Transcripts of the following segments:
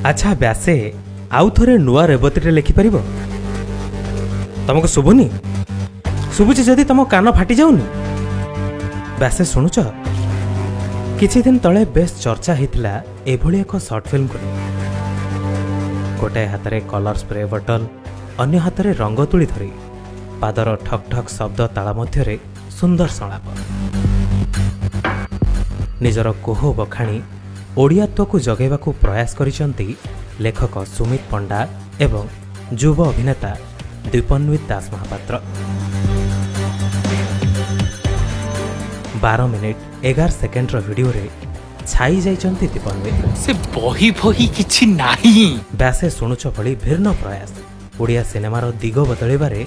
ଆଚ୍ଛା ବ୍ୟାସେ, ଆଉ ଥରେ ନୂଆ ରେବତୀରେ ଲେଖିପାରିବ? ତମକୁ ଶୁଭୁନି? ଶୁଭୁଛି ଯଦି ତମ କାନ ଫାଟି ଯାଉନି? ବ୍ୟାସେ, ଶୁଣୁଛ? କିଛି ଦିନ ତଳେ ବେଶ ଚର୍ଚ୍ଚା ହେଇଥିଲା ଏଭଳି ଏକ ସର୍ଟ ଫିଲ୍ମକୁ ନେଇ। ଗୋଟାଏ ହାତରେ କଲର ସ୍ପ୍ରେ ବଟଲ, ଅନ୍ୟ ହାତରେ ରଙ୍ଗ ତୁଳି ଧରି ପାଦର ଠକ୍ ଠକ୍ ଶବ୍ଦ ତାଳ ମଧ୍ୟରେ ସୁନ୍ଦର ସଂଳାପ, ନିଜର କୋହ ବଖାଣି ଓଡ଼ିଆତ୍ୱକୁ ଜଗାଇବାକୁ ପ୍ରୟାସ କରିଛନ୍ତି ଲେଖକ ସୁମିତ ପଣ୍ଡା ଏବଂ ଯୁବ ଅଭିନେତା ଦୀପନ୍ୱିତ ଦାସ ମହାପାତ୍ର। 12 ମିନିଟ୍ 11 ସେକେଣ୍ଡର ଭିଡିଓରେ ଛାଇ ଯାଇଛନ୍ତି ଦୀପନ୍ୱିତ। ସେ ବହି ଫହି କିଛି ନାହିଁ। ବ୍ୟାସେ ଶୁଣୁଛ ଭଳି ଭିନ୍ନ ପ୍ରୟାସ ଓଡ଼ିଆ ସିନେମାର ଦିଗ ବଦଳିବାରେ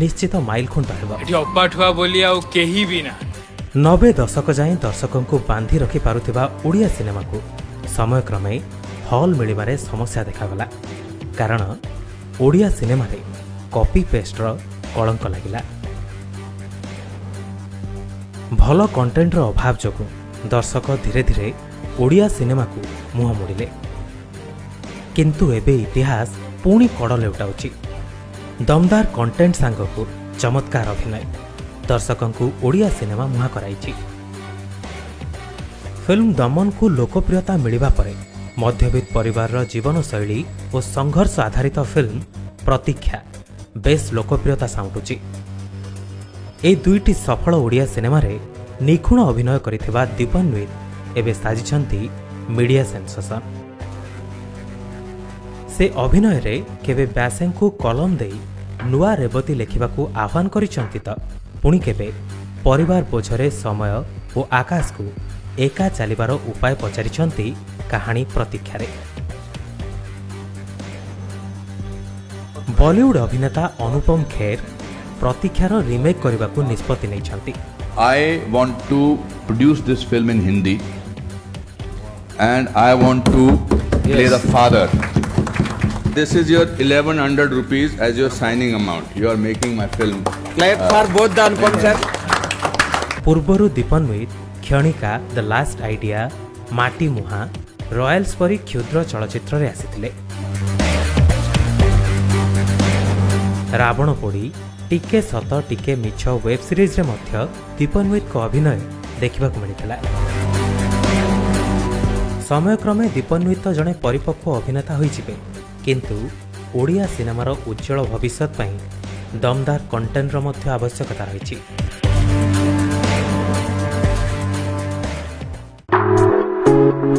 ନିଶ୍ଚିତ ମାଇଲଖୁଣ୍ଟ ହେବ। ଏଠି ଅପାଠୁଆ ବୋଲି ଆଉ କେହି ବି ନା। 90 ଦଶକ ଯାଏଁ ଦର୍ଶକଙ୍କୁ ବାନ୍ଧି ରଖିପାରୁଥିବା ଓଡ଼ିଆ ସିନେମାକୁ ସମୟକ୍ରମେ ହଲ୍ ମିଳିବାରେ ସମସ୍ୟା ଦେଖାଗଲା, କାରଣ ଓଡ଼ିଆ ସିନେମାରେ କପି ପେଷ୍ଟର କଳଙ୍କ ଲାଗିଲା। ଭଲ କଣ୍ଟେଣ୍ଟର ଅଭାବ ଯୋଗୁଁ ଦର୍ଶକ ଧୀରେ ଧୀରେ ଓଡ଼ିଆ ସିନେମାକୁ ମୁହଁ ମୋଡ଼ିଲେ। କିନ୍ତୁ ଏବେ ଇତିହାସ ପୁଣି କଡ଼ ଲେଉଟାଉଛି। ଦମଦାର କଣ୍ଟେଣ୍ଟ ସାଙ୍ଗକୁ ଚମତ୍କାର ଅଭିନୟ ଦର୍ଶକଙ୍କୁ ଓଡ଼ିଆ ସିନେମା ମୁହାଁ କରାଇଛି। ଫିଲ୍ମ ଦମନକୁ ଲୋକପ୍ରିୟତା ମିଳିବା ପରେ ମଧ୍ୟବିତ୍ତ ପରିବାରର ଜୀବନଶୈଳୀ ଓ ସଂଘର୍ଷ ଆଧାରିତ ଫିଲ୍ମ ପ୍ରତୀକ୍ଷା ବେଶ୍ ଲୋକପ୍ରିୟତା ସାଉଁଟୁଛି। ଏହି ଦୁଇଟି ସଫଳ ଓଡ଼ିଆ ସିନେମାରେ ନିଖୁଣ ଅଭିନୟ କରିଥିବା ଦୀପନ୍ୱିତ ଏବେ ସାଜିଛନ୍ତି ମିଡ଼ିଆ ସେନ୍ସେସନ୍। ସେ ଅଭିନୟରେ କେବେ ବ୍ୟାସେଙ୍କୁ କଲମ ଦେଇ ନୂଆ ରେବତୀ ଲେଖିବାକୁ ଆହ୍ୱାନ କରିଛନ୍ତି ତ ପୁଣି କେବେ ପରିବାର ବୋଝରେ ସମୟ ଓ ଆକାଶକୁ ଏକା ଚାଲିବାର ଉପାୟ ପଚାରିଛନ୍ତି କାହାଣୀ ପ୍ରତୀକ୍ଷାରେ। ବଲିଉଡ୍ ଅଭିନେତା ଅନୁପମ ଖେର ପ୍ରତୀକ୍ଷାର ରିମେକ୍ କରିବାକୁ ନିଷ୍ପତ୍ତି ନେଇଛନ୍ତି। I want to produce this film in Hindi and I want to play the father. This is your 1100 rupees as your signing amount. You are making my film. Clap for both the Anupam sir. ପୂର୍ବରୁ Dipanwita କ୍ଷଣିକା, the last idea, ମାଟି ମୁହାଁ, Royals ପରି କ୍ଷୁଦ୍ର ଚଳଚ୍ଚିତ୍ରରେ ଆସିଥିଲେ। ରାବଣ ପୋଡ଼ି, ଟିକେ ସତ ଟିକେ ମିଛ ୱେବ୍ ସିରିଜ୍ରେ ମଧ୍ୟ ଦୀପନ୍ୱିତଙ୍କ ଅଭିନୟ ଦେଖିବାକୁ ମିଳିଥିଲା। ସମୟକ୍ରମେ ଦୀପନ୍ୱିତ ଜଣେ ପରିପକ୍ୱ ଅଭିନେତା ହୋଇଯିବେ, କିନ୍ତୁ ଓଡ଼ିଆ ସିନେମାର ଉଜ୍ଜ୍ୱଳ ଭବିଷ୍ୟତ ପାଇଁ ଦମଦାର କଣ୍ଟେଣ୍ଟର ମଧ୍ୟ ଆବଶ୍ୟକତା ରହିଛି।